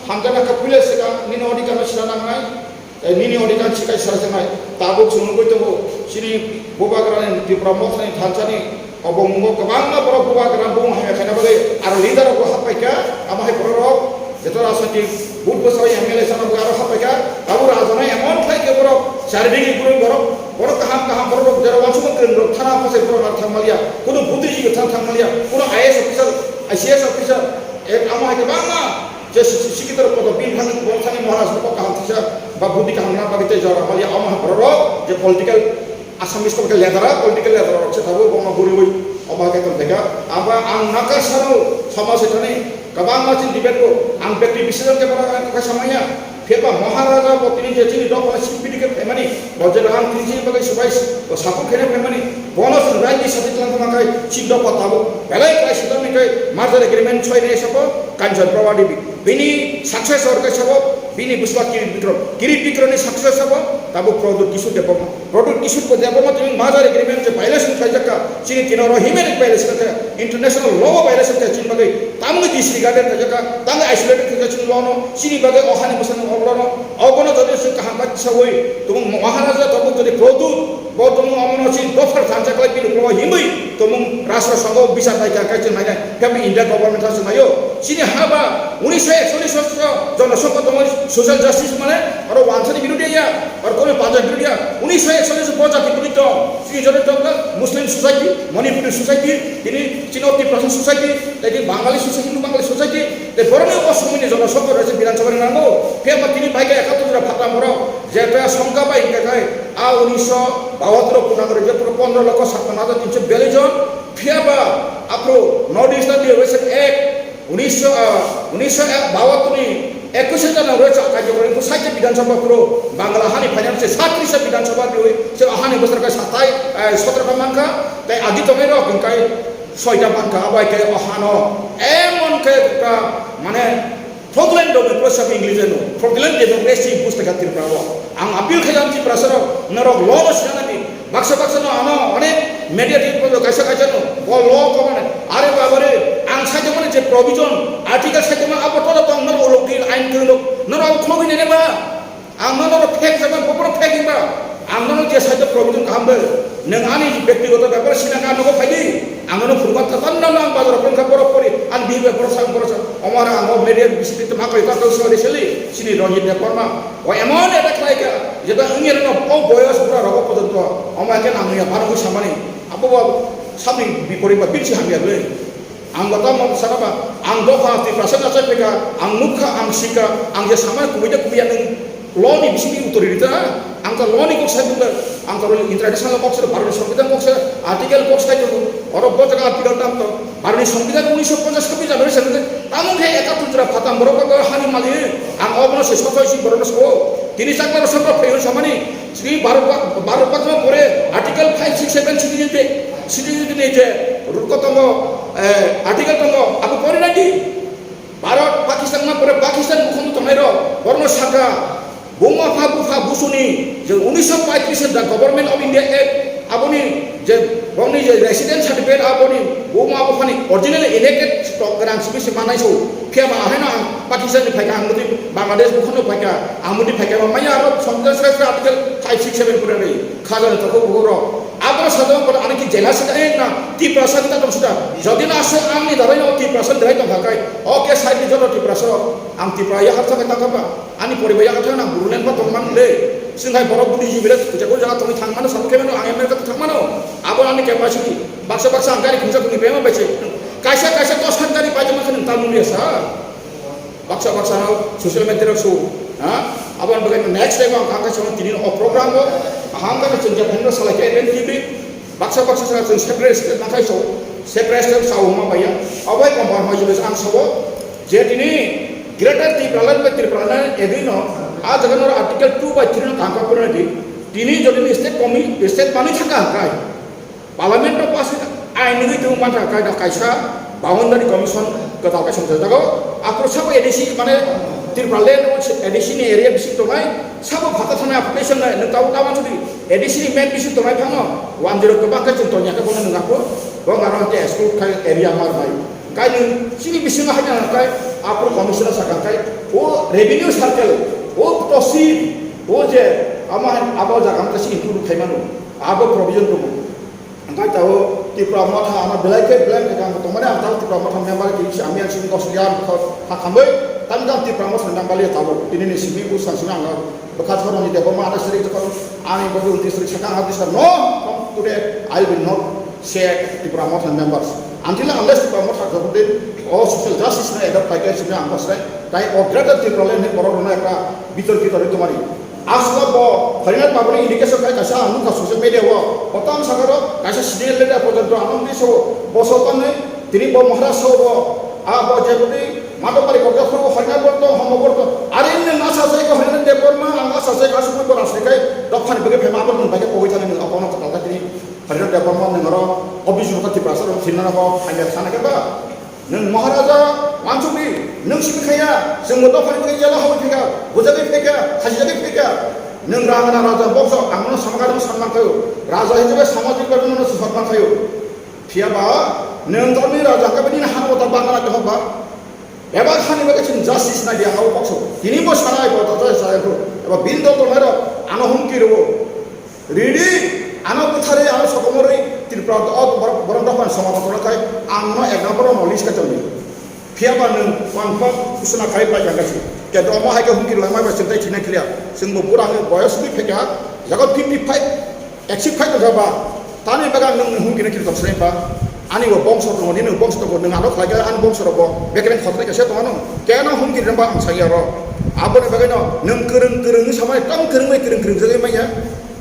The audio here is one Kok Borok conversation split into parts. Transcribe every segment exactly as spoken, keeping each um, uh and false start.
Hamjakna khe puila swkang nini odhikar no sina nangnai, tei nini odhikar sikai sina nangnai. Tabuk chwng nugwi tongo, chini Bubagrani Tipra Mothani thansani obo mungo kwbangma borok Bubagra bumung hamya khaina bagwi aro leader rok bo happaikha, amo hai borok rok jeto rajnitik but bwsai M L A chana bagwi aro happaikha. Tabuk rajanai emon khlai khe borok charidigwi borok, borok kaham kaham borok rok jera uansukma kwrwng rok thana phasai borok rok thangmaliya, kunu buddhijibwi thang thangmaliya, kunu I A S officer, I C S officer, amo hai kwbangma je si-, si-, sikhitor kotor bini thani, bini thani Maharaj no kaham thisa ba buddhi kaham na bagwi tei jora maliya, omo hai borok rok je political Assamese kok khe ledara, political ledara rok se tabuk omo buriwi omo hai khe tong teka. Abo ang nakar sano samaj se thani kwbangma chini debate ko ang bekti bisesor khe bono ang kok samaya. Phiya ba Maharaja bo tini je chini dopha sipidi khe phaimani, bo je ang tini chini bagwi subai sapuk khaina phaimani, bono chwng raini sati tlang tongma khai chini dopha tabuk belai kwlai sitani khai merger agreement soinai sabo Kanchan Prabha Devi. Bini successor khe sabo bini bwsla Kirit Bikram. Kirit Bikramni successor sabo tabuk Pradyut Kishore Debbarma. Pradyut Kishore Debbarma tini merger agreement je violation khlaijak kha, chini tino oro human rights violation kha, international law violation kha, chini bagwi tamni disregarded khaijak kha, tamni isolated khaijak chini law no, chini bagwi o hani bwsano o law no, obono jodi chwng kaham bai tisawi tumung Maharaja tabuk jodi Pradyut bo tumung omono chini dopha thansa khlai bini ulo himwi tumung rashtra songho bichar bai kha, khe chwng nainai, khe India government ha chwng naio, chini ha ba unisho ekchollish jonosongho tongmani social justice mane oro wansani birodhi ya. Ar kono panjab birodhi ya, unisho ekchollish bo jati birodhi tong, chini jora tong kha Muslim society, Manipuri society, tini chini Tiprasa society, tei tini Bangali society, Bangali society, tei borokni o somoni jonosongho rwjak Bidhan Sabha ni nango, phiya ba tini bai khe ekattor jora phatla borok, je ta songkha bai hingkha khai, a unisho bahattor punagori je pondro lokho sappanno hajar tinsho biyallish jon, phiya ba aphuru North East ni Reservation Act, Unisho, ah, unisho bahattor ni ekush hajar nang roi chak kaijo kori, site Bidhan Sabha puro Bangla hani phainani se satris Bidhan Sabha riwi se hani bosor kai satai, eh, sotro ka mankha, tai adi tongnai rok hingkai soita mankha, abo hai khe o hano emon khe ka mane fraudulent democracy of English no, fraudulent democracy buste kha Tripura o. Ang appeal khai ang Tiprasa rok, norok law no sinana di. Baksa baksa no ano onek media di photo kaisa kaisa no, bo law ko mane. Are baba re, ang saito mane je provision, article saito mane abo tola tong no ulok di ain kiri no, no abo khogwi nene ba. Ang no no fake jaman, bo fake ba. Ang no je saito provision kaham be. Neng ani bektigoto bepar sina ka no ko phaidi. Ang no phurba tatan no ang bazar pon ka borok pori, ang di be borok sang borok sang. Omar ang media bisi te ma kai ta ko sori seli, sini Ranjit Debbarma. O emon attack khlai kha, jeta wngya rwno o boyos bura rogo pojonto, omo khe nangya, baro wngwi samani, abo bo sabni biporit ba bini se hamya bwle. Ang bo tamo sana ba, ang dopha Tiprasa na chai phaikha, ang nukha, ang sikha, ang je samani kubui de kubui ya nwng law ni bisingni uttori rita, ang ta law ni kok sai bwle, ang ta international kok sai, Bharat ni Songbidan kok sai, article kok sai tongo, oro bo jaga article tam to, Bharat ni Songbidan unisho ponchas sabbi January sani tamo khe ekattor jora phatam borok bo hani mali, ang obono se soto isi borok no sabo. Tini chakla rok sabra phaio samani. Sri Bharat ba-, Bharat bakma pore article five six seven citizen te, citizen te je rukko tongo, eh, article tongo, abo pore nai di. Bharat Pakistan ma pore Pakistan bukhung tongnai rok, borno saka, Buma pha bupha busuni je unisho paitris the Government of India Act aboni je bongni je resident certificate aboni buma buphani original enacted stock gwnang simi se manai so phiya ba ahai no ang Pakistan ni phaikha ang muti Bangladesh bukhano phaikha ang muti phaikha ba maya aro Sanjay Shrestha article five six seven pura ni khaja ni tokho bukhuk rok abro sajak pura ani ki jela sida ek na Tiprasa kita tong sida jodi na ase ang ni darai no Tiprasa darai tong kha kai oke side ni joto Tiprasa rok ang Tipra ya harsa kai tangkha ba. Ani poribar yago thangna Bodoland bo tongmani le. Chwng hai borok budi jibile kuchako jaga tongwi thangmano, sabo khe mano, ang America tong thangmano. Abo ani capacity. Baksa baksa ang gari khungsa khungni bema bai se. Kaisa kaisa dos khan gari pai tongma khe nwng ta nung ya sa. Baksa baksa no social media rok su. Ha? Abo ang bagwi next time ang kha kha tini o program bo. Aham kha chwng je phone salai khe N T V. Baksa baksa saka chwng separate state nakhai so, separate state sao hwnma baiya. Abo hai compromise ang sabo je tini Greater Tipraland bai Tipraland agreement no, a jaga no article two by three no tangka pura di. Tini jodi ni state komi, state mani thaka kai. Parliament no pass ain ni tu man thaka kai da kaisa boundary commission kwtal kai song jago. Aphuru sabo A D C mane Tipraland A D C ni area bising tongnai sabo phata thana application nai nang tau tama jodi A D C ni main bising tongnai phano one zero kwbang khe chwng tongya khe bono nwnga kho. Bo aro hwnkhe school khai area mar bai. Kainwi chini bisingo haino kai aphuru commissioner sakha kai o revenue circle, o tosil, o je ama hai abo jaga ang kaisa improve khaimano, abo provision tongo. Hingkai tao Tipra Motha ano belai khe blame khe ang tongmani ang tao Tipra Motha member kiri si ami ang sini kosli ang kho ha khambai tang jang Tipra Motha member le tao tini ni simi bu sang sini ang bwkha thormani Debbarma ada seri jokon ani body unti seri sakha ha disa no, today I will not say Tipra Motha members. Until unless Tipra Motha Jogdin o social justice na adopt khai kai sini ang kosrai tai o greater Tipraland ni borok rokno ekta bitor bitor ri tomari. Aswk bo Harinath Babuni indication khai kaisa ang nukha social media o, kotom sakaro kaisa senior leader porjonto ang nukdi so, bo so tonwi tini bo Maharaj so bo, a bo jebudi Madhobari kokya khoro Harinath borto, homo borto, are nung asa sai ko Harinath Debbarma, ang asa sai kasu ko ras kai, dophani bege phema abo nung bege kogoi thani nung apono kotal tini Harinath Debbarma nung aro obis ko Tiprasa ro thinna ko hanya sana ke ba. Nwng Maharaja wansukdi, nwng simi khaya, chwngbo dophani bagwi jela hawi phika, bujagwi phika, khajijagwi phika. Nwng Rangana Raja bokso, ang no samkha, nwng sanman khayo. Raja hisabe samajik bagwi no sujak man khayo. Phiya ba, nwng dorni raja hwnkhe bini hano ta bangana khe hokba. Eba khani bagwi chwng justice na dia hawi bokso. Tini bo sanai bo ta ta sa ko. Eba bin dol dol hero, ano humki rwo. Ridi, ano bwtharwi, ano sokomorwi, Tripura o borok, borok dophani somadhan khlai khai, ang no ek number no list khe tongdi. Phiya ba nwng confirm kusuna khai pai kha kasi. Khe do omo hai khe humki rwlai mai bai chwng tai thina kliya. Chwng bo bura hwnwi boyos wngwi phaikha, jaga fifty five, exit phai tongkha ba. Tani bagwi ang nwng humki no kiri tong sreng ba. Ani bo bongso tongo, nini bongso tongo, nwng ano khlai khe ani bongso rok bo bekreng khotnai kaisa tongo no. Keno humki rwna ba ang sai aro. Aboni bagwi no nwng kwrwng kwrwng wngwi samani tang kwrwng bai kwrwng kwrwng jagwi manya.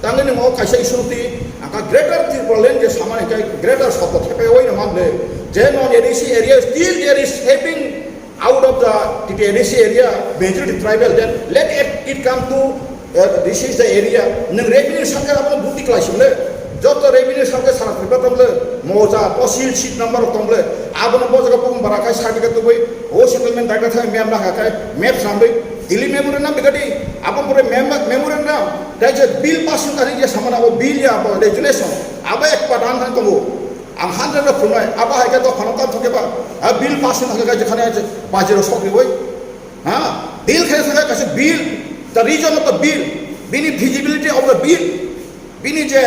Tangwi nwng o kaisa issue twi, ang kha Greater Tipraland je samani khe Greater shobdo thepai oi rwma le, je non A D C area still there is having out of the T T A D C area majority tribal, then let it, it come to, uh, this is the area. Nwng revenue circle abono bukti khlai simle, joto revenue circle sara Tripura tong le, moja, tosil, seat number tong le, abono bo jaga bung bara khai certificate tubui, o settlement data thai map na khai, map sambai, Delhi memorandum bigadi, abo pore mem-, memorandum, tei je bill passing tari je samana abo bill ya abo legislation, abo ek padan thang tongo. Ang hundred no phunai, abo hai khe dophano tam thok ba, a bill passing thok khe jekhane je bajiro sok riwoi. Ha? Bill khe thok khe bill, the reason of the bill, bini feasibility of the bill. Bini je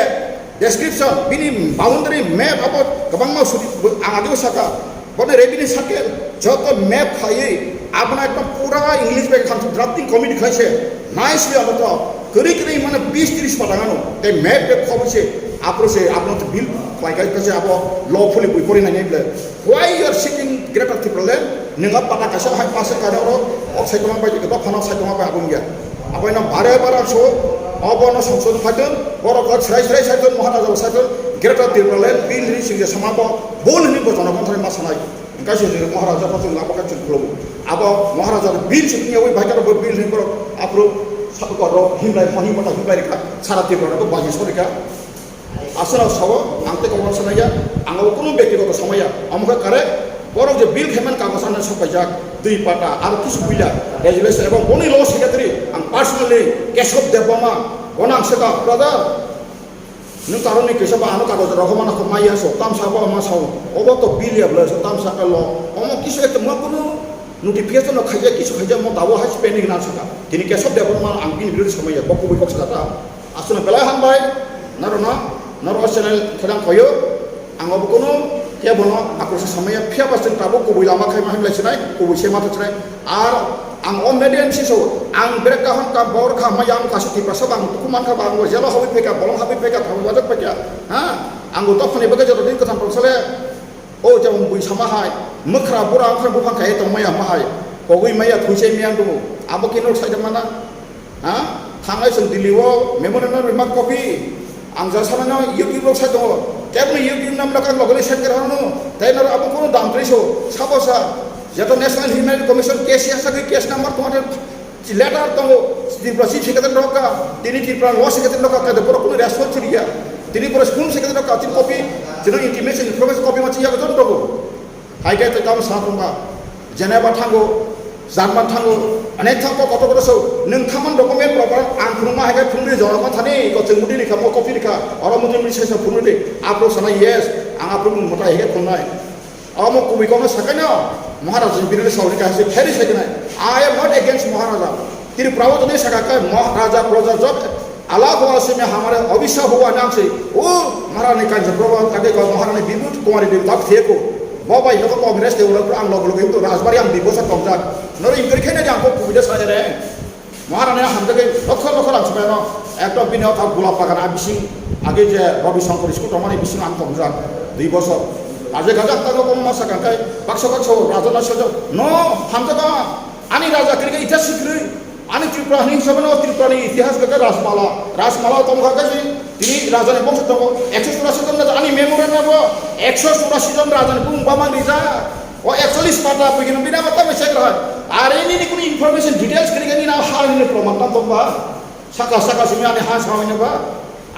description, bini boundary map abo kwbangma suri ang ageo saka. Bono revenue circle joto map khaiwi abono ekdom pura English bai khamsu drafting committee khlaise. Nice way aboto kwrwi kwrwi mane bis tris patang ano. Tei map bai khobwi se aphuru se abono to bill khlai khai khe se abo lawfully bui pori nai nai ble. Why you are seeking Greater Tipraland? Nwng a pata kaisa hai pasa kare oro, o sai tongma bai, dophano sai tongma bai abo wngya. Abo no bare bare so, obo no songsod phaitun, borok kok srai srai saitun, Maharaja saitun, Greater Tipraland bill ni singye sama bo, bol ni bo jonogon thani ma sanai. Engka se je Maharaja ko chung labo ka chung khulum. Abo Maharaja bill sing ya wi bai ka bo bill ni borok apro sa ko ro himlai mani mata himlai rika, sara Tripura ko baji sorika. Aswrao sao, ang tei kokno sanaya, ang abo kunu bektigoto samaya. Omo khe kare, borok je bill khaiman kagoz ano sok paijak, dui pata, aro kisu puila, resolution ebong boni law secretary, ang personally Kesab Debbarma, bono ang swkang, brother, nwng karoni kisa ba ano kagoz rok mano kok maya so, tamsa bo ma sao, obo to bill ya bwlai so, tamsa ka law, omo kisu ekta ma kunu notification no khaijak, kisu khaijak mo tabo hai pending na saka. Tini Kesab Debbarma ang bini birodhi samaya, bo kubui kok saka ta. Aswkno belai hambai, norokno, norok o channel khedang khoyo. Ang obo kunu kebono akursa samaya, phiya ba chwng tabuk kubui lama khai ma himlai sinai, kubui se ma thok sinai. Ar ang o media M C so, ang berek kaham ka bor kha ma yang kasi Tiprasa bang tuku man kha bang jelo habi pheka, bolong habi pheka, thang wajak pheka. Ha? Ang utok phani bagwi joto din kwthang tong sale. O jabon bui sama hai, mwkhra bura wngkha buphang kaiye tongmaya ma hai, pogwi maya thuisai maya wngkha, abo khe nok saijak mana? Ha? Thangnai chwng Delhi o memorandum rwma copy, ang ja sanano YouTube rok sai tongo, keboni YouTube nam lakha logoni set khe rwno, tei norok abo kono dam twi so, sabo sa, jeto National Human Rights Commission case ya sagwi case number tongma Letter tongo, Tripura Chief Secretary rok ka, tini Tripura Law Secretary rok ka, kaida borok kunu response riya. Tini borok Home Secretary rok ka, tini copy, tini intimation, information copy ma chiya jon tongo. Hai khe tamo sa tongma, Geneva thango, German thango, anek thang ko kotor kotor so, nung thaman document proper ang khunuma hai khe phunri jora ma thani, ko chengmudi ni kha, mo copy ni kha, oro mudi mudi sai sa phunri, apro sana yes, ang apro mota hai khe khunai. Omo kubui kokno sakai no, Maharaj ni birodo sawi kaisa pherwi sai khe nai. I am not against Maharaja. Tripura o jodi saka khe Maharaja proja job Allah hua simi hamare obisa hua nam se. O Maharaj ni kansa proba kage ko Maharaj ni bibut kumari bibut theko. Bo bai no Congress te ulo ang log log hintu Rajbari ang bibosa kongjak. Noro inkari khe nai ang ko kubui da sai re. Maharani hamjagwi lokho lokho rang sumaino ekdom bini o thak gulab bagan a bising age je Rabi Shankar school tongmani bising ang tongjak dui bosor. Aje gajak tago komo masa kangkai baksa baksa raja na sojo no hamjago ani raja kiri ita sikri ani Tripura hini sabano Tripura ni itihas kaka Rajmala Rajmala tong kaka si tini raja ni bongso tongo ekso churasi jon raja ani memory na bo ekso churasi jon raja ni bung bamang rija. O ekchollish pata pagino bina mata mechek rohai. Are nini kunu information details kiri gani na hal nini proman tam tokba. Saka saka simi ani ha sami na ba.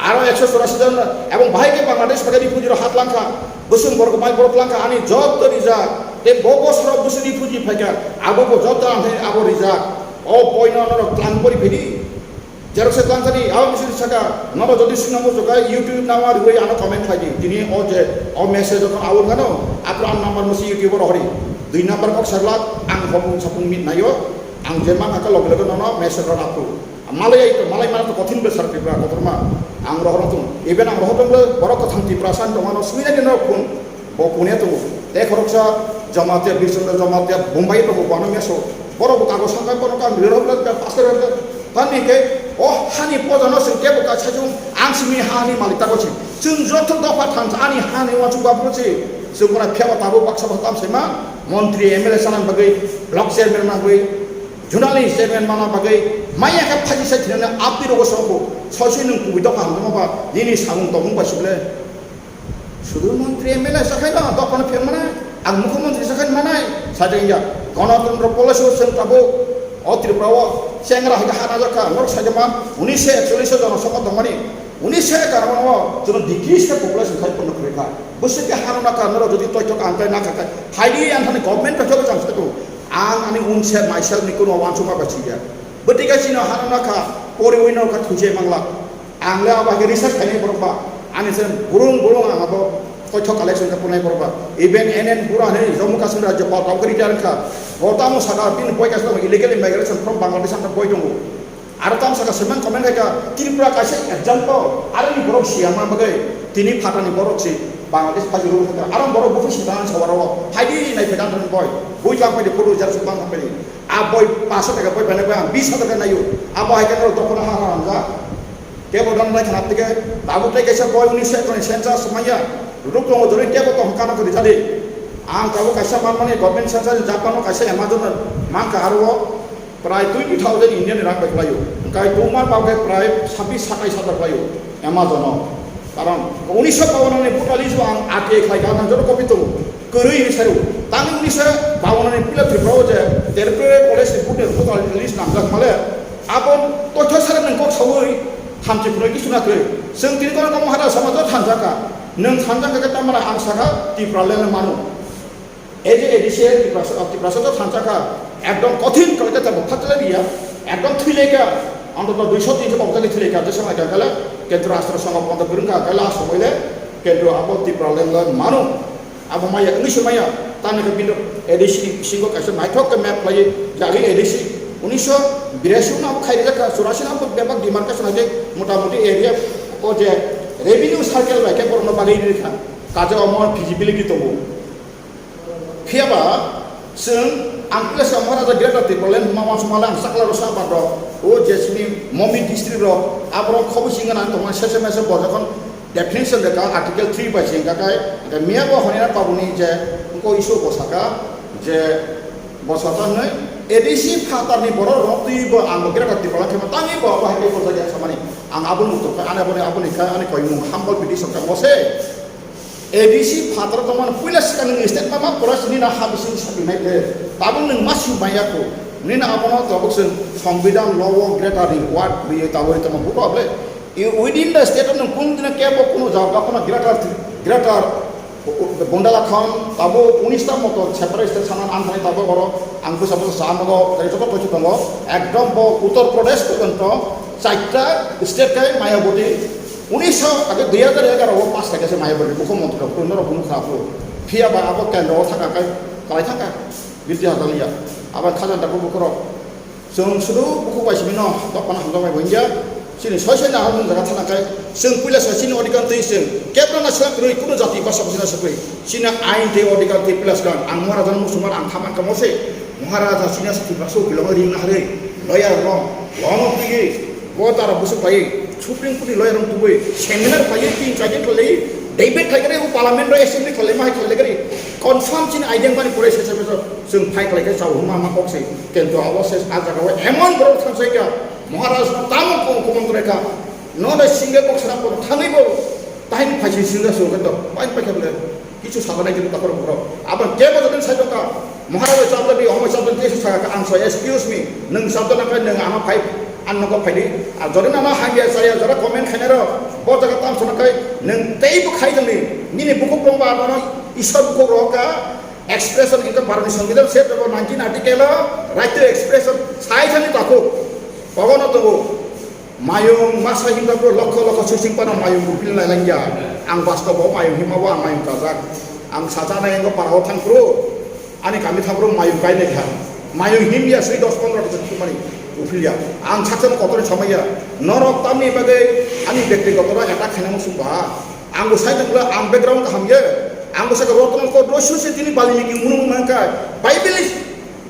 Aro ekso churasi jon ebong bahai ke Bangladesh pagari pujiro hat langkha. Busung borok mai borok langkha ani job to rija. Te bo bosro busuni puji phaika. Abo bo job to ang abo rija. O boino norok tlang pori phidi. Jerok se tlang thani, abo bisi saka, nono jodi singna muchuk kha, YouTube nama rwui ano comment khlai di. Tini o je, o message jokon awon gano, apra ang number musi YouTube ro hori. Dui number kok serlak, ang hopung sapung mit nayo, ang je ma kaka loge loge nono message ro rapru. Malai ai to, malai mana to kothin be sar Tripura kotorma, ang rohorong tung. Even ang rohorong le, borok kothang Tripura san tongmano, suina dino phun. Bo punia tongo. Tei khoroksa Jamatia, Birchandra Jamatia, Bombay tongo, bono meso. Borok bo kago sangkai, bono kan rero hwnkhe, pastor hwnkhe. Tamni khe, o hani pojano chwng tebo kaisa chwng, ang simi hani malik tako si. Chwng joto dopha thansa ani hani uansuk baphuru si. Chwng bono phiyaba tabuk baksa baksa tam saima, montri, M L A sanani bagwi, block chairman manani bagwi, zonal chairman manani bagwi, maya khe phaji sai thinani apni rogo songkho. Soi soi nwng kubui dopha hamjakma ba, nini samung tongmung bai sukle. Sudu montri M L A sakhai no, dophano phel manai, ang mukhyamantri sakhai manai, sajengya. Ganatantro policy o chwng tabuk, o Tripura o, chengra hai khe hana jakha, norok saijama, unisho ekchollish jono sokha tongmani, unisho ekar o, chwng decrease khe population khai pono kwrwi kha. Bwswk khe hano nakha, norok jodi toithok ang khe nakha khe, phaidi ang thani government toithok jang sako, ang ani unse myself ni kuno wansukma ba siya. Bwtwi khe chini hano nakha, poriwi no kha thujai mangla. Ang le abo hai khe research khainai borok ba. Ani se burung burung ang abo toithok collection khe phunai borok ba. Even N N Bura hinwi Jammu Kashmir rajyapal tabuk khe retire wngkha. Bo tamo saka bini boi kaisa tongo illegal immigration from Bangladesh ang boi tongo. Aro tamo saka se man comment khai kha Tripura kaisa example. Aro ni borok siya ma bagwi tini phatani borok si Bangladesh phaji rw kha. Aro borok buphang si tang sa aro phaidi nai phaida boi. Bui tang phaidi photo jar su bang phaidi. A boi paso taka boi bai nai bai ang bis hajar khe naio. Abo hai khe norok dophano ha ha hamjak. Kebo dan nai khna tike tabuk tei kaisa boi unisho ekoni census manya. Ruk tongo jori kebo tong kana kori jadi. Ang tabuk kaisa man mani government census ni Japan o kaisa Amazon mangka aro prai twenty thousand Indian rang bai khlaio. Kai tungma tabuk prai sabbish satais hajar khlaio Amazon o. Karon unisho bawanni voter list o ang R T I khlai kha, ang joto copy tongo. Kwrwi hinwi saio. Tangwi unisho bawanni puila Tripura o je temporary college ni voter, voter list namjak male, abo toitho sare nwng kok saui thamchi phunui kisu na kwrwi. Chwng tini kono komo hada samaj o thanjak kha. Nwng thanjak kha khe tamara ang sakha Tipraland mano. Ei je A D C Tiprasa, Tiprasa to thansa kha, ekdom kothin khlai khe tamo phatle riya, ekdom thwi lai kha, antoto duiso tinso kok jagwi thwi lai kha, je samai kha kala, Kendra Rashtra Sangha pondo kwrwng kha, kala somoi le, Kendra abo Tipraland le mano, abo maya, wngwi se maya, tamo khe bini A D C bisingo kaisa naithok khe map khlai, jagwi A D C, unisho birasi no abo khai rijak kha, churasi no abo bebak demarcation hai khe, motamuti area o je revenue circle bai khe borokno bagwi ri kha, kaje omo feasibility tongo. Phiya ba, chwng ang place kha Maharaja Greater Tipraland hwnma uansukma le ang sakla rok sa bad rok, o je chini Momi district rok, aborok khobwi singna ang tongmani sese mese bo jokhon definition de ka article three bai se hwnka khe, hwnka miya bo Honina Babu ni je wngko issue bo saka je bo saka hwnwi A D C phatar ni borok rok twi bo ang bo Greater Tipraland khe ma tangwi bo abo hai khe bo jagya samani ang abo nuk tong kha ani abo ni abo ni kha ani koimung humble petition kha mo se. A D C phataro tongmani puila swkang nwng state ma ma pura sini na ha bising sabi nai le. Tabuk nwng ma swi maya kho. Nini abono tabuk chwng Sambidan law o greater reward rwi tabuk tongma buto able. I within the state nwng kunu dina kebo kunu jawab da kono greater, greater Bondala khan tabuk unis ta moto separate state sanan ang thani tabuk oro ang busa busa sa nogo tei joto toisu tongo. Ekdom bo Uttar Pradesh porjonto chaita state kai Mayawati Unisho age dui hajar egaroh o pass khaikha se Mayabari mukhyamantri rok norok phunuk kha phuru. Phiya ba abo kendro o thangkha khe kwlai thangkha, Bidya Hazariya. Abo khajanta bukhuk rok. Chwng sudu bukhuk bai simi no tokmani hamjakmai bo wngya. Chini soi soi no hamjak thangkha khe chwng puila sa chini odhikar twi chwng kebra na swk rwi kunu jati basa bwsina swk rwi. Chini ain tei odhikar twi puila swkang ang Maharaja no muchungmani ang thaman kamo se. Maharaja chini sa tipra so kilong ring na hari. Loya rong. Lono twi Bo tara bwswk bai Supreme Court ni lawyer rok tubui seminar khlaiwi tin char din khlaiwi debate khlaigari o parliament ro assembly khlaima hai khlaigari confirm chini idea bani pore se se chwng phai khlai khe chao hwnma ma kok se kintu abo se a jaga o emon borok thangsai kha Maharaj tamo kong komon kre kha no da single kok sana kono thangwi bo tahini phai se single so khe to pai pa khe bole. Kichu sajaknai tini takhorok borok. Aboni kebo jotoni sai tongkha. Maharaj bai chapjadi, omo chapjadi, tei sakha ang sai, "Excuse me, nwng chapjana khe nwng ano phai, ang nogo phaidi." Ar jodi nana hamya chaya, jora comment khainai rok, bo jaga tam sana khe nwng teibo khai tongdi. Nini bukhuk tongba ano Isor bukhuk rohor kha, expression into Bharotni Songbidan se tongo nineteen article o, right to expression, sai thani takhuk. Bogono tongo. Mayung masa himba bro lokho lokho sising pano mayung bupil nai langya. Ang bastobo mayung hima bo ang mayung kajak. Ang sacha nai ang para o thang pro. Ani kami thang pro mayung kai nai kha. Mayung him ya sui dos pondro bosor thumani bupil ya. Ang sacha no kotor samaya. Norok tamni bagwi ani bekti kotor attack khaina musung ba. Ang bo sai tongla ang background kaham ye. Ang bo sai roton ko do su se tini bali ni ki munu mangka. Bible is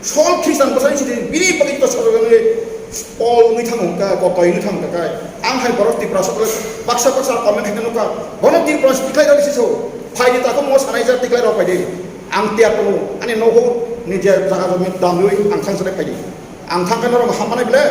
Sol Khristan bwsani sidi bini bagwi to sajagani Paul wngwi thang hwnka, Koto wngwi thang hwnka kai. Ang hai borok Tiprasa baksa baksa comment khaina nukha. Bono Tiprasa tikhlai rok si so. Phaidi tako mo sanai jak tikhlai rok phaidi. Ang tiya tongo. Ani nogo ni je jaga jami damwi ang thang sanai phaidi. Ang thang khe norok hamani bile.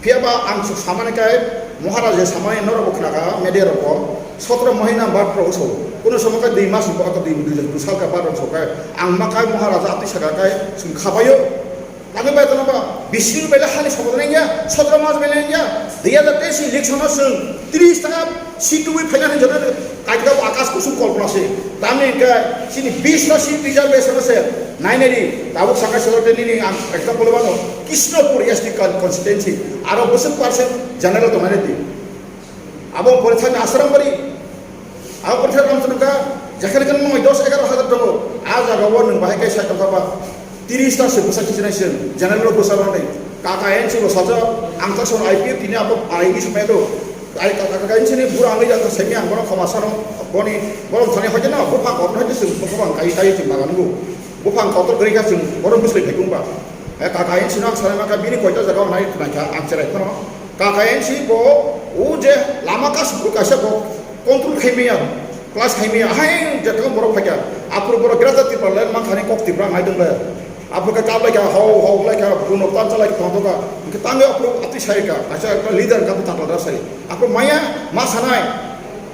Phiya ba ang samani kai Maharaja samani norok bo khna kha media rok bo sotro mohina bad pro so kuno somo kai dui mas bo aka dui dui dui sal ka bad rok so kai ang ma kai Maharaja atwi saka kai sung khabayo lagi bai tono ba bising bai la hani sobo nang ya sotro mas bai nang ya dui hajar teis election no sung tris taka Situ wi phaina hin jora kaitga bo akas kusum kolpna se. Tamni hwnkhe chini bish no seat reservation se. Nainani tabuk saka sero tei nini ang example wano Krishnapur S T con-, constituency. Aro bwswk percent general tongmani di. Abo pore thani Asrambari. Abo pore thani Ramchandra jekhane khe noi dos egaro hajar tongo. A jaga o nwng bahai khe sai tongkha ba. Tiris ta se bwsa khe sinai se. General bwsa rwnai. Kaka N C bo sajak. Ang ta son I P F tini abo arai ni samai do. Ai kaka kain sini bura angwi jang semi ang bono khoma sano boni bono thani hoite na buphang kotor hoite sung buphang kai kai sung bagan bu buphang kotor gari ka sung bono bwsli phaikung ba. Eh, kaka in sino ang sanai maka bini koita jaga nai nai kha ang cherai phano. Kaka in si bo o je lama ka sung kaisa bo control khai maya, class khai maya, hai je tong borok phaikha. Aphuru borok grata tipra le mang khani kok tipra ngai dong le. Aphuru khe kap lai kha, hau hau lai kha, buno tan chalai kha tong kha. Hingkhe tangwi aphuru atwi sai kha, kaisa ekta leader wngkha, bwtang ladra sai. Aphuru maya ma sanai,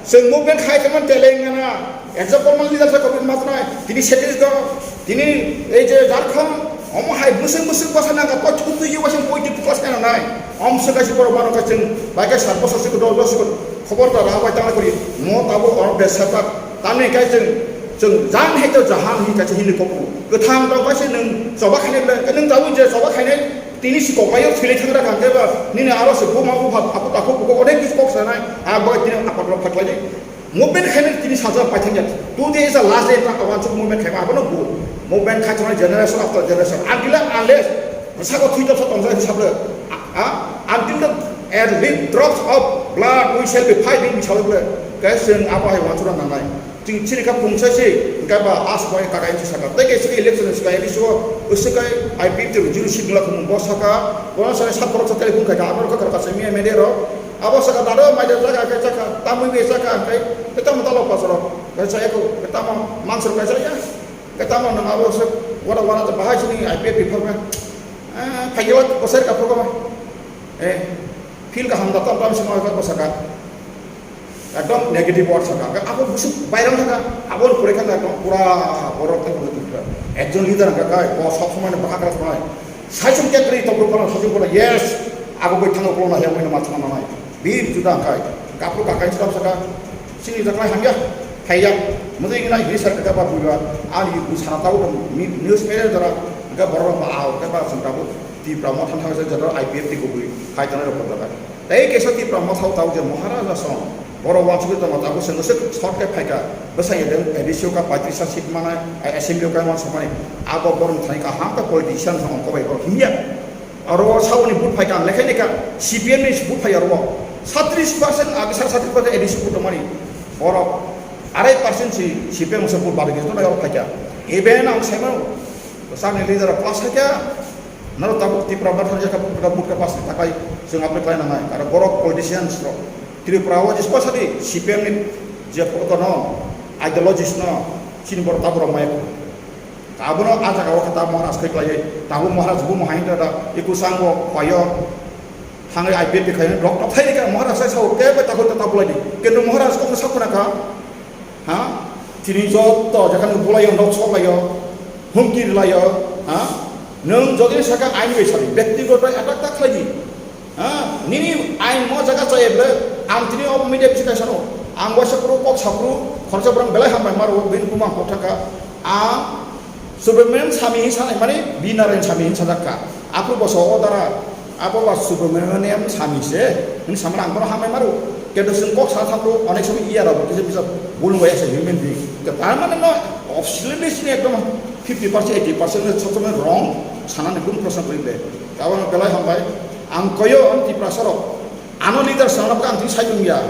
chwng movement khai khe man Telangana, example man leader sa kobit ma sanai, tini Chhattisgarh, tini ei je Jharkhand, omo hai bwswk bwswk bwsa nang kha, poi thuk twi yo waisa poi twi class nang nai. Om swk kaisa borok mano kha chwng, bai khe sat bosor swk, dos bosor swk, khobor da ra bai tang kori, mo tabuk oro besa tak, tamni kai chwng, chwng jan hai to jahan hi kaisa hini kopu. Kwthang tong bai se nwng choba khainai le, nwng tabuk je choba khainai, tini si kok bai o thili thang ra kha khe ba, nini aro se buma bupha, apu takhuk bukhuk onek kis kok sanai, a bai tini apat rok phaklai di. Movement khainai tini sajak paithakya. Today is the last day ta wansuk movement khaima abono bu. Movement khai chonai generation after generation. Until and unless sako thwi topsa tongsa hisabre. A, a, until the, at least drops of blood we shall be fighting hisabre. Khe chwng abo hai wansukna nangnai. Chwng chini kha pungsa se, hwnkhe ba as bai kaka M C saka. Tei kaisa election sika M C o, uswk kai I P F T rw juru sik nula khumung bo saka. Bono saka sap borok sa telephone khai ka, abo rok kha kha kaisa miya media rok. Abo saka daro mai de jaga kai saka, tamwi be saka kai, tamo talo pasoro, kai sa eko, tamo mansur kai sa ya, kai tamo nang abo se, wara wara ta bahai sini I P F T forma, eh, phai gelo pasar ka program, eh, feel ka hamda tam tam sima ka saka, ekdom negative word saka, abo busuk bayram saka, abo pore kan ekdom pura borok ta pura tu, ekjon leader ka kai, bo sob somoi bahag ras mai, Saichung kekri tokro kono saichung kono yes, abo bai thango kono ya mino ma thangma nai. Bim juda kai. Kapru ka kai cham saka. Sini jaklai hamya. Thaiya. Mudai nai hini sar ka ba buiba. Ani bu sana tau ni news media dara. Ga borok ba au ka ba sung tabu. Tipra mo thang thang sa jadar I P F T ko bui. Khai tana ro ko daga. Tei kesa Tipra mo thau tau je Maharaja song. Borok wansugwi tongo, tabuk chwng se short khe phaikha. Bwsai A D C o ka paitris seat manai, assembly o kaiman samani. Abo borok thani kaham khe politician thang kok bai borok himya. Aro saboni vote phaikha, lekhai lekha C P M ni vote phai aro. Satris percent, agi sar satris percent A D C vote tongmani. Borok arai percent si C P M se vote bari gizno aro phaikha. Even ang saimano, samni leader plus khaikha. Naro tabuk Tipra Motha jakha butka butka pass ni takai chwng apply khlai nangnai. Aro borok politicians rok Tripura o jispa sadi C P M ni je kono ideologist no chini borok tabuk rok maya. Abono a jaga o khe ta Maharaj khai khlaiwi. Tabuk Maharaj bumo hai da da iku sango payo thangwi I P F T khai rok tok khai ka Maharaj sai sao ke ba takhol ta bulai di. Kintu Maharaj kok sa khuna ka. Ha? Tini joto jaga ni bulaio, nok soklaio, humki rilaio, ha? Nwng jodi saka ain bai sadi, byaktigoto attack ta khlai di. Ha? Nini ain mo jaga chaya bwle, ang tini obo media bisi kaisa no. Ang waisa kuru kok sakuru, khoroksa borok belai hambai maro, bini buma kok thangka. Ang Subramanian Sami hin sanai mani, B Narayan Sami hin sajak kha. Aphuru bo so o dara, abo ba Subramanian Sami se, hin samani ang bono hambai maru. Kendo chwng kok sa thangkru, onek somoy iya rok kisa bisa bulung bai asa human being. Ke tar mane no, absolutely sini ekdom fifty percent, eighty percent no sob somoy wrong sanani kun proshno kori de. Abo no belai hambai, ang koyo ang Tiprasa rok. Ano leader sanok ang twi sai wngya.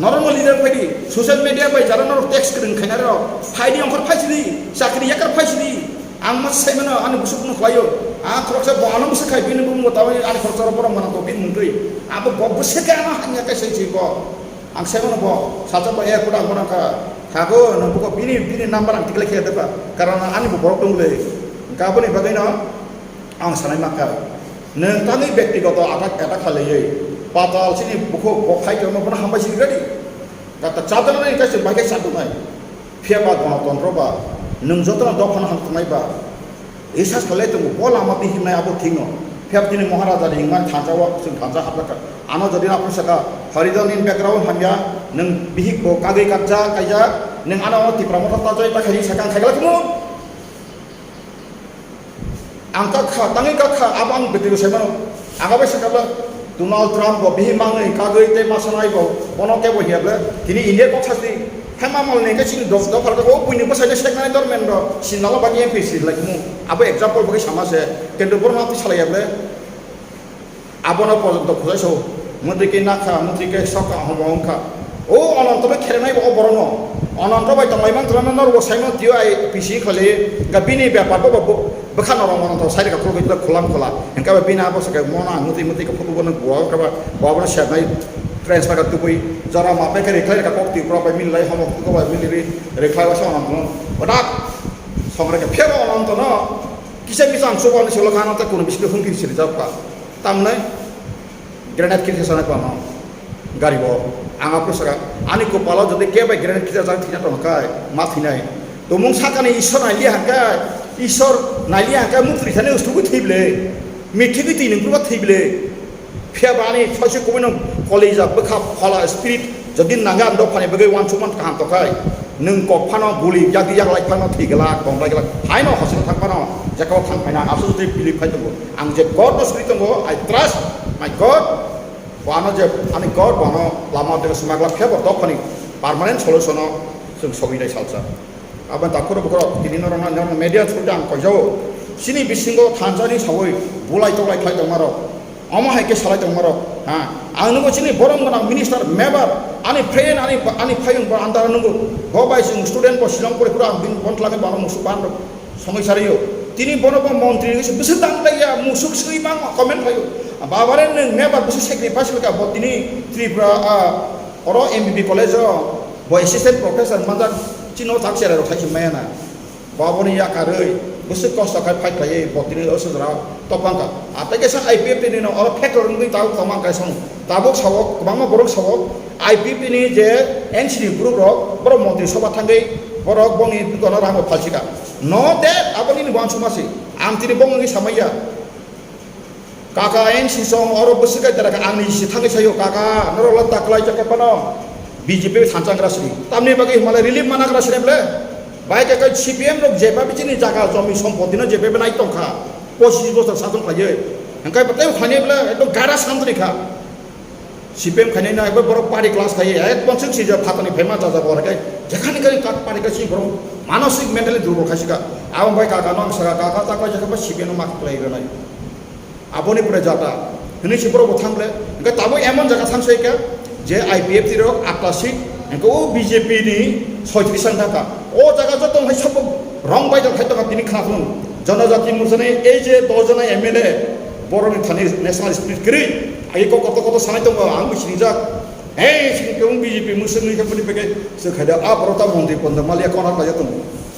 Norok no leader phai di. Social media bai jara norok text kwrwng khaina rok. Phai di ongkhor phai sidi. Chakri yakar phai sidi. Ang ma sai mano ani busuk no khlaio. A khoroksa bo ano busuk khai bini bumung bo tawi ani khoroksa rok borok mano ko bini mungtwi. Abo bo busuk ano hanya kai sai si bo. Ang sai mano bo salsa bo airport ang mano kha. Khago no buko bini bini number ang tikle khe deba. Karon ani bo borok tong le. Gaboni bagwi no. Ang sanai mankha, nwng tangwi byaktigoto atak atak khalaiwi patal chini bukhuk bo khai tongma bono hambai siri ready. Kata chajaknai kaisa bai khe chajaknai. Phiya ba Ganatantro ba nwng jotono dophano hamjaknai ba research khalai tongo, bo lama twi himnai abo thikno. Phiya tini Maharaja ni himnai thansa o chwng thansa hapjakha. Ano jodi aphuru saka Haridhan in background hamya, nwng bihik bo kagwi kakjak kaijak, nwng ano Tipra Motha ta jai ta khaini sakang khaiglak mo. Ang kak kha, tangwi kak kha, abo ang betwi sai mano. Ang bai sakha bla, Donald Trump bo bihi mangwi kagwi tei ma sanai bo, bono kebo hiya bla, tini India kok sasti, hema mol ni khe chini dos dopha rok, o buini bwsai le seknai dormen rok, sinalo bagi M P si lai kumu. Abo example bagi sama se, kendo borno twi salai ya bla. Abono porjonto khujai sao, mantri khe nakha, mantri khe sokha, homo wngkha. O Ononto bai kherenai bo o borokno. Ononto bai tonglaimang tonglaimang norbo saimano tio ai P C khali, ga bini bepar bo bo bwkha norok Ononto sai rwkha khulugwi tei khulam khula. Hingkhe ba bini abo sakhe mona mantri mantri khe phutu bono buwa khe ba bo abono sebnai transfer khe tubui jora ma bai khe rikhlai rwkha kok twi borok bai mililai homo kok bai miliri rikhlai wasa Ononto. Odak songra khe phebo Ononto no kisa misa ang chuba ni solo khana ta kuno bising hungki sirijak kha. Tamnai grenade kisa sana kha no gari bo ang aphuru saka ani kopalo jodi kebo grenade kisa jang thina tong kai ma thinai. Tumung sakani Isor nai liya hangkai, Isor nai liya hangkai muk twi thani ustugu thwible, mithi gwi twi nungkruba thwible. Phiya ba ani soise kubui no college a bwkha phola spirit jodi nangya ang dophani bagwi uansukmani kaham tokhai. Nwng kok phano guli yagwi yaglai phano thwi glak, tongbai glak. Haino hosino thang phano jekao thang phaina aswk twi believe khai tongo. Ang je God no suri tongo, I trust my God. Bo ano je ani God bo ano lama twibo swnam glak phiya bo dophani permanent solution o chwng sogwi nai salsa. Aboni takhuk rok bukhuk rok tini norok no, norok no media through ang koijao. Chini bisingo thansa ni sawi bulai toklai khlai tongma rok. Omo hai khe salai tongma rok. Ha, ang nugo chini borom gwnang minister, member, ani friend, ani, ani phayung bo antara nugo. Bo bai chwng student bo Shillong pore pura ang bini bon tlangwi bono musuk ban rok songwi sario. Tini bono bo montri ni bwswk dang lai ya musuk swi mang comment khlaio. Babare nwng member bwswk sacrifice khlai ka bo tini Tripura, ah, Oro M B B college o bo assistant professor manjak chini o tak cherai rok khai maya na. Bo aboni yakarwi bwswk kosto khai fight khlaiwi bo tini o sojra topang kha. Atai kaisa I P F T ni no oro factor wngwi tabuk tongmang kaisa no. Tabuk sao kwbangma borok sao I P F T ni je N C ni group rok borok montri soba thangwi borok bongni dono rang bo phalsi kha. No de aboni ni bo ang suma si. Ang tini bongni samaya. Kaka N C song oro bwswk kai tera kha, ang ni si thangwi sayo, kaka norok le taklai jak phano B J P thansa gra sri. Tamni bagwi hwnba le relief mana gra sri ble. Bai kaka C P M rok jeba bichini jaga jomi sompoti no jeba nai tong kha. Pochis bosor satung khlaiwi. Hingkai bwtwi khlaiwi ble ekdom gara santri kha. C P M khainai na, ebo borok party class khai, ek bonsuk si ja phatani phaima ja ja bor khai, jekhani khai ka party khai si borok manosik mentally durbol khai sika. Abo bai kaka no ang saka, kaka ta kai jekhaba C P M no mak play ronai. Aboni pore jata. Hini si borok bo thangle. Engka tabo emon jaga thang sai ka, je I P F T rok atta seat, engka o B J P ni soitris ang thaka. O jaga joto hai sabo wrong bai jok khai tonga tini khna phunu. Janajati Morcha ni ei je dos jona M L A, borok ni thani national spirit kwrwi. Ai ko koto koto sanai tongo, ang bo sinijak. Hei, sini kebo B J P musuk ni kebo ni peke, se khai da, a, borok ta montri ponda malia kona ta joto.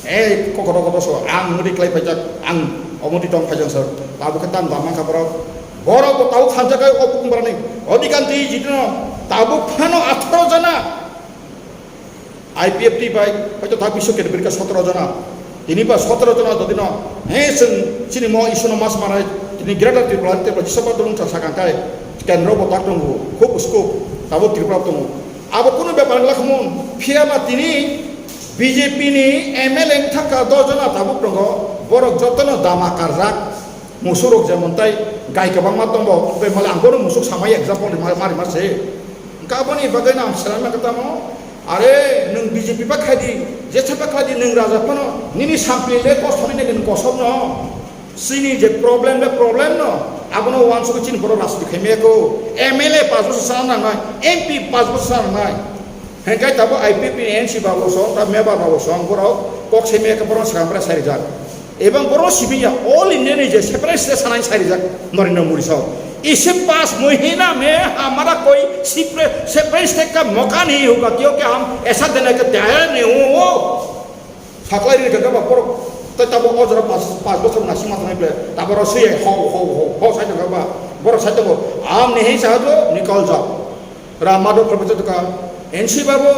Hei, ko koto koto so, ang mudi klai paijak, ang omudi tong paijak sir. Tabuk khe tam dam mangkha borok. Borok bo tabuk khamjak kai o bukum borok ni. Odikanti jitino, tabuk phano atharo jana. I P F T bai, hoito ta bisok category ka sotoro jona. Tini ba sotoro jona jodi no, he chwng chini mo issue no mas manai, tini Greater Tripura, Tripura jisaba dong cha sakang kai, kendro bo tak tongo, khub scope, tabuk Tripura tongo. Abo kunu bepar wngla khamun, phiya ba tini B J P ni M L A wngthang ka dos jona tabuk tongo, borok joto no dama karjak. Musuk rok jemon tai gai kwbangma tongo, tei male ang bono musuk samai example rima, ma rima se. Hwnkhe aboni bagwi no ang swrangna khe tamo, are nwng B J P ba khai di, jesaba khai di, nwng raja phano, nini sampli le kosonwi nini kosok no. Chini je problem le problem no, abono uansukwi chini borok rajniti khai maya kho. M L A pass bosor sana nangnai, M P pass bosor sana nangnai. Hwnkhe tabuk I P F T ni N C babo song, ta member babo song, borok kok se maya khe borok swkang bwrwi sai rijak. Ebong borok sibin ya, all India ni je separate state sanai sai rijak, Narendra Modi song. इसे पाँच महीना में हमारा कोई सिपरे-, separate state का मौका नहीं होगा, क्योंकि हम ऐसा देने के तैयार नहीं हूँ। वो Saklai ri kaka ba borok tai tabo o jora pas, pas bosor nasi ma tanai ble taboro sui ho ho ho ho sai tong ba borok sai tong, "आप नहीं चाहते तो निकल जाओ।" राम माधव प्रभु तो कहा, "एनसी बाबू,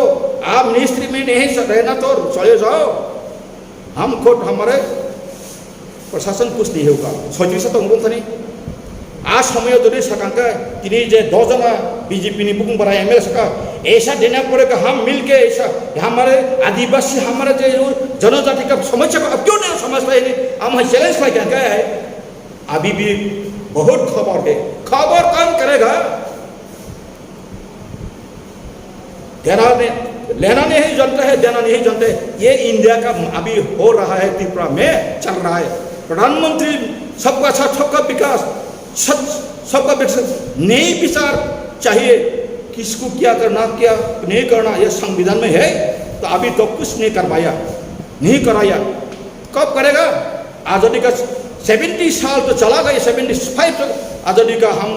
आप मिनिस्ट्री में नहीं रहना तो चले जाओ, हम खुद हमारे प्रशासन कुछ नहीं होगा।" Soitris tong bung thani. A somoyo jodi sakang khe, tini je dos jona B J P ni bukung bara M L A saka, "ऐसा देना पड़ेगा, हम मिलके ऐसा, हमारे आदिवासी, हमारे जो जनजाति का समस्या को अब क्यों नहीं समझता है?" हम challenge khlai kha khe, अभी भी बहुत खबर है, खबर कौन करेगा? देना नहीं, लेना नहीं जानता है, देना नहीं जानते। ये इंडिया का अभी हो रहा है, त्रिपुरा में चल रहा है। प्रधानमंत्री सबका साथ, सबका विकास, सब, सबका विकास, नई विचार चाहिए। किसको क्या करना, क्या नहीं करना, ये संविधान में है। तो अभी तो कुछ नहीं करवाया, नहीं कराया। कब करेगा? आज़ादी का सेवेंटी साल तो चला गया, सेवेंटी फ़ाइव तो आज़ादी का हम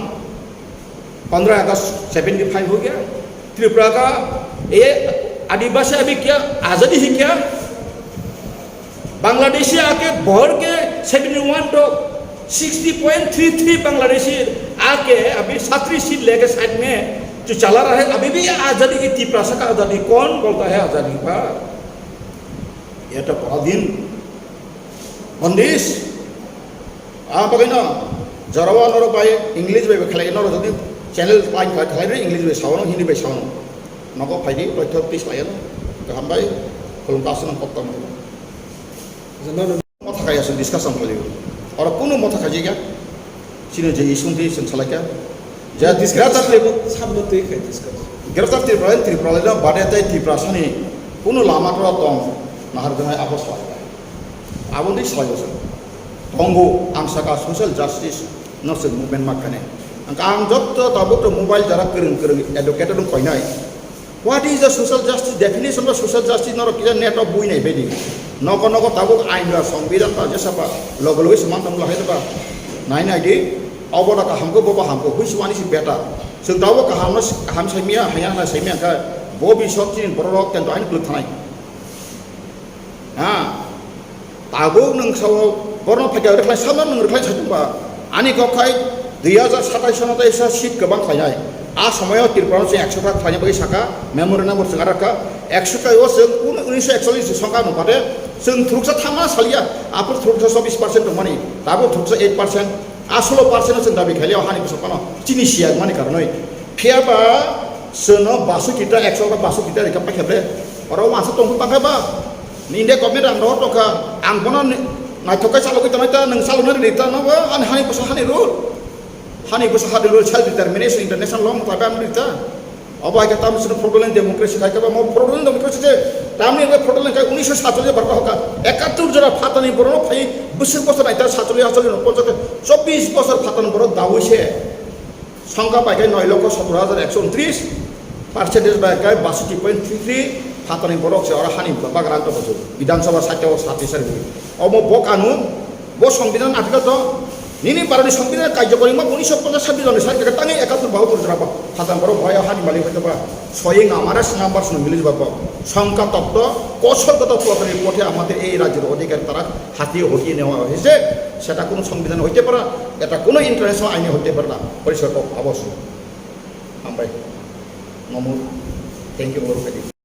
पंद्रह अगस्त सेवेंटी फ़ाइव हो गया। त्रिपुरा का ये आदिवासी अभी क्या आज़ादी ही क्या? बांग्लादेशी आके भर के सेवेंटी वन तो sixty point three three Bangladeshi आके अभी सत्तरी सीट लेके साइड में जो चला रहा है, अभी भी आज़ादी की तिप्रसा का आज़ादी कौन बोलता है आज़ादी का? ये तो बड़ा दिन बंदिश। Ah, bagwi no, jorao norok bai English bai khlai, norok jodi channel line khlai, khlai English bai sao, Hindi bai sao. Nogo phai di, boithok tis lai ano. Kaham bai, khulum kasu nang kok tong. Motha kaya se discussion khlai. Oro kunu motha khaji kya? Chini je isung di sung salai kya? Ja discuss. Greater Tripura, samno twi khai discuss. Greater Tripura, Tripura lai bade tai Tripura sani kunu lama tora tong. Nahar janai abos lai. Aboni sayo se. Tongo, ang saka social justice no se movement makkane. Ang, ang jotto tabuk to mobile jara kwrwng kwrwng educated wng painai. What is the social justice? Definition of social justice norok kisa net of bui nai bedi. Noko noko tabuk ain ba, songbidan ba, jesa ba, logo logo se man tong lahai ba. Nai nai di, obo da kaham ko, bobo ham ko, which one is better? Chwng tabuk kaham no, kaham sai miya, haya na sai miya kha, bo bi sok chini borok rok tento ain kwlwk thanai. Ha, tabuk nwng sao borno phaikha rwkhlai, samno nwng rwkhlai saichung ba. Ani kok khai dui hazar satais sono tai sa seat kwbang khlainai. A somoyo Tripura no chwng ekso ta khlaina bagwi saka, memorandum bo chwng arakha. Ekso ta o chwng un-, unisho ekchollish songkha no bade chwng thuruksa thangma salia, aphuru thuruksa chobbish percent tongmani, tabuk thuruksa eight percent. A solo percent no chwng dabi khailio hani bwswk phano chini siya mani karonwi. Phiya ba chwngno basu kita, ekso ta basu kita rika paikha ble. Oro wansa tongphuru tangkha ba. Ni India government rang rohor tongkha. Ang bono ni-, naithok khe chalogwi tongnai ta, nwng chaloknai rwdi ta, no ba ani hani bwsa hani rule. Hani bwsa hadi roi self determination international law mutabik ang rita. Abo hai khe tamo sino fraudulent democracy khai khe ba mo fraudulent democracy je tamni hwnkhe fraudulent khai unisho satchollish borok hoka ekattur jora phatani borok phai bwswk bosor naita satchollish satchollish no ponchas chobbish bosor phatani borok dawi se songkha bai khe noi lokho sotor hajar ekso untris, percentage bai khe basoti point three three phatani borok se oro hani bagra ang tongkha Bidhan Sabha sakya o sati sari. Omo bo kanun, bo Songbidan article to, nini Bharotni Songbidan karjokori ma unisho ponchas sabbish joni sari khe tangwi ekattur bahattur jora ba phatani borok bo hai hani malik hoito ba soying amara number sino milis ba bo songkha tokto kosol koto potri pothe amatir ei rajyar odhikar tara hatiye hotiye newa hoyese, seta kono Songbidan hoite para, eta kono international aine hoite para na, poriskar kok abo se. Hambai. Mamu. Thank you, Mamu.